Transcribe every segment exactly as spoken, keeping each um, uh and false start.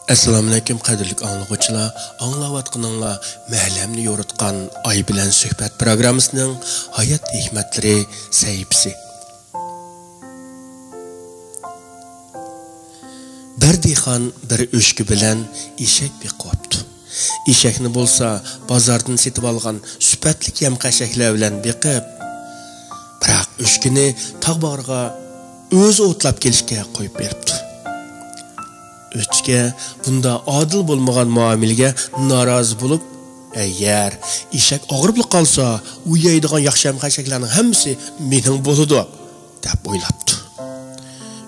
ئەسسالامۇئەلەيكۇم، قەدىرلىك ئاڭلىغۇچىلار! ئاڭلاۋاتقىنىڭلار مەھەللەمنى يورۇتقان ئاي بىلەن سۆھبەت پروگراممىسىنىڭ ھايات ھېكمەتلىرى سەھىپىسى. بىر دېھقان بىر ئۆچكە بىلەن ئېشەك بېقىۋاپتۇ. ئېشەكنى بولسا بازاردىن سېتىۋالغان سۈپەتلىك يەم-خەشەكلەر بىلەن بېقىپ، بىراق ئۆچكىنى تاغ باغرىغا ئۆزى ئوتلاپ كېلىشكە قويۇپ بېرىپتۇ. ئۆچكە بۇنداق ئادىل بولمىغان مۇئامىلىگە نارازى بولۇپ، «ئەگەر ئېشەك ئاغرىپلا قالسا، ئۇ يەيدىغان ياخشى يەم-خەشەكلەرنىڭ ھەممىسى مېنىڭ بولىدۇ» دەپ ئويلاپتۇ.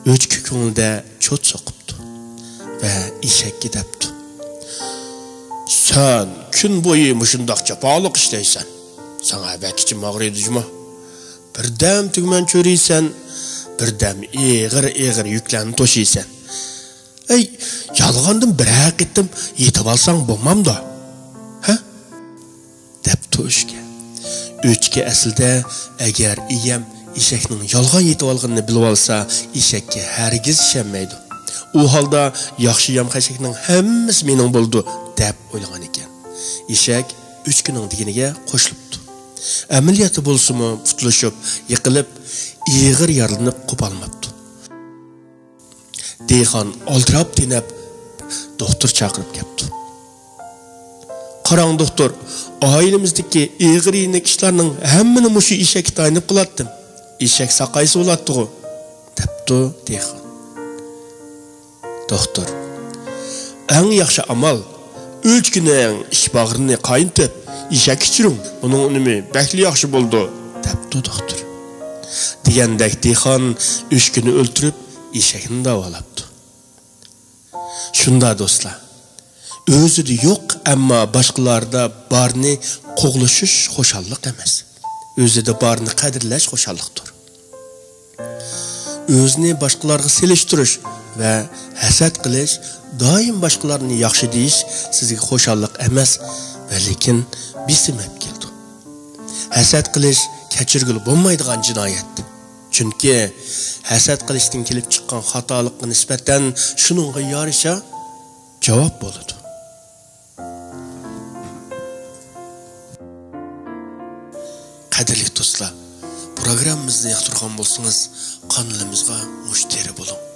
ئۆچكە كۆڭلىدە چوت سوقۇپتۇ ۋە ئېشەككە دەپتۇ: «سەن كۈن بويى مۇشۇنداق جاپالىق ئىشلەيسەن. ساڭا بەك ئىچىم ئاغرىيدۇ جۇمۇ. بىردەم تۈگمەن چۆرۈيسەن، بىردەم ئېغىر-ئېغىر يۈكلەرنى توشۇيسەن. ئەي، يالغاندىن بىرەر قېتىم يېتىۋالساڭ بولمامدۇ؟ ھە؟» دەپتۇ ئۆچكە. ئۆچكە ئەسلىدە ئەگەر ئىگەم ئېشەكنىڭ يالغان يېتىۋالغىنىنى بىلىۋالسا، ئېشەككە ھەرگىز ئىشەنمەيدۇ. ئۇ ھالدا ياخشى يەم-خەشەكنىڭ ھەممىسى مېنىڭ بولىدۇ، دەپ ئويلىغان ئىكەن. ئېشەك ئۆچكىنىڭ دېگىنىگە قوشۇلۇپتۇ. ئەمەلىيەتتە بولسىمۇ پۇتلىشىپ، يىقىلىپ، ئېغىر يارىلىنىپ قوپالماپتۇ. دېھقان ئالدىراپ تېنەپ دوختۇر چاقىرىپ كەپتۇ. «قاراڭ دوختۇر، ئائىلىمىزدىكى ئېغىر يېنىك ئىشلارنىڭ ھەممىنى مۇشۇ ئېشەككە تايىنىپ قىلاتتىم. ئېشەك ساقايسا بولاتتىغۇ» دەپتۇ دېھقان. دوختۇر: «ئەڭ ياخشى ئامال، ئۆچكىنىڭ ئىچ باغرىنى قاينىتىپ، ئېشەككە ئىچۈرۈڭ، بۇنىڭ ئۈنۈمى بەكلا ياخشى بولىدۇ» دەپتۇ دوختۇر. دېگەندەك دېھقان ئۆچكىنى ئۆلتۈرۈپ، ئېشەكنى داۋالاپتۇ. شۇنداق دوستلار، ئۆزىدە يوق، ئەمما باشقىلاردا بارنى قوغلىشىش خۇشاللىق ئەمەس. ئۆزىدە بارنى قەدىرلەش خۇشاللىقتۇر. ئۆزىنى باشقىلارغا سېلىشتۇرۇش ۋە ھەسەت قىلىش، دائىم باشقىلارنى ياخشى دېيىش سىزگە خۇشاللىق ئەمەس، بەلكىم بېسىم ئەپ كېلىدۇ. ھەسەت قىلىش كەچۈرگىلى بولمايدىغان جىنايەت. چۈنكى ھەسەت قىلىشتىن كېلىپ چىققان خاتالىققا نىسبەتەن شۇنىڭغا يارىشا جاۋاب بولىدۇ. قەدىرلىك دوستلار، پروگراممىمىزنى ياقتۇرغان بولسىڭىز، قانىلىمىزغا مۇشتەرى بولۇڭ.